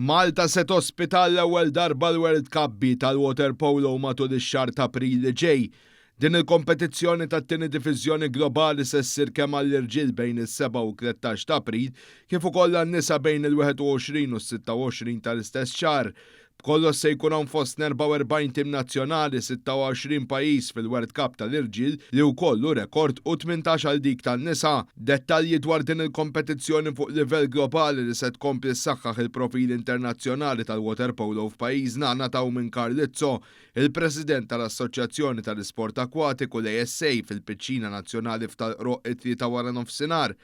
Malta se tospita l-ewwel darba l-World Cup B tal-Waterpolo matul ix-xahar t'April li ġej. Din il-kompetizzjoni tat-tieni diviżjoni globali se ssir kemm għall-irġiel bejn is-7 u 13 ta' April kif ukoll għan-nisa bejn il-21 u s-26 tal-istess xahar. B'kollox se jkun hawn fost 44 tim nazzjonali, 26 pajjiż fil-World Cup tal-irġiel li wkoll hu rekord u 18 għal dik tan-nisa. Dettalji dwar din il-kompetizzjoni fuq livell globali li se tkompli ssaħħaħ il-profil internazzjonali tal-waterpolo f'pajjiżna ngħataw minn Karl Izzo, il-President tal-Assoċjazzjoni tal-Isport Akwatiku l-ASA fil-Piċċina Nazzjonali f'Tal-Qroqq it-Tlieta waranofsinhar.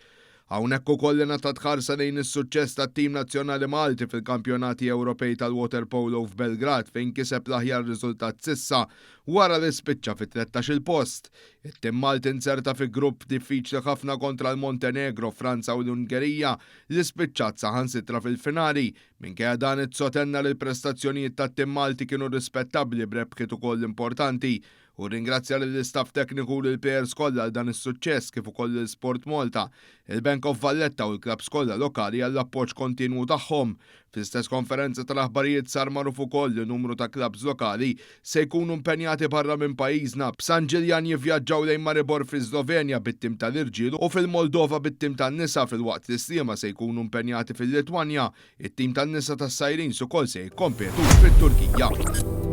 Hawnhekk ukoll ingħatat ħarsa lejn is-suċċess tat-tim nazzjonali Malti fil-Kampjonati Ewropej tal-Waterpolo f'Belgrad fejn kiseb l-aħjar riżultat s'issa wara li spiċċa fit-13-il post. It-tim Malti nzerta fi grupp diffiċli ħafna kontra l-Montenegro, Franza u l-Ungerija li spiċċat saħansitra fil-finali. Minkejja dan Izzo tenna li l-prestazzjonijiet tat-tim Malti kienu rispettabbli b'rebħiet ukoll importanti. Hu rringrazzja lill-istaff tekniku u lill-plejers kollha għal dan is-suċċess kif ukoll lil Sport Malta, il-Bank of Valletta u l-klabbs kollha lokali għall-appoġġ kontinwu tagħhom. Fl-istess konferenza tal-aħbarijiet sar magħruf ukoll li numru ta' klabbs lokali se jkunu impenjati barra minn pajjiżna, b'San Ġiljan jivvjaġġaw lejn Maribor fis-Slovenja bit-tim tal-irġiel u fil-Moldova bit-tim tan-nisa filwaqt li Sliema se jkunu impenjati fil-Litwanja. It-tim tan-nisa tas-Sirens ukoll se jikkompetu fit-Turkija.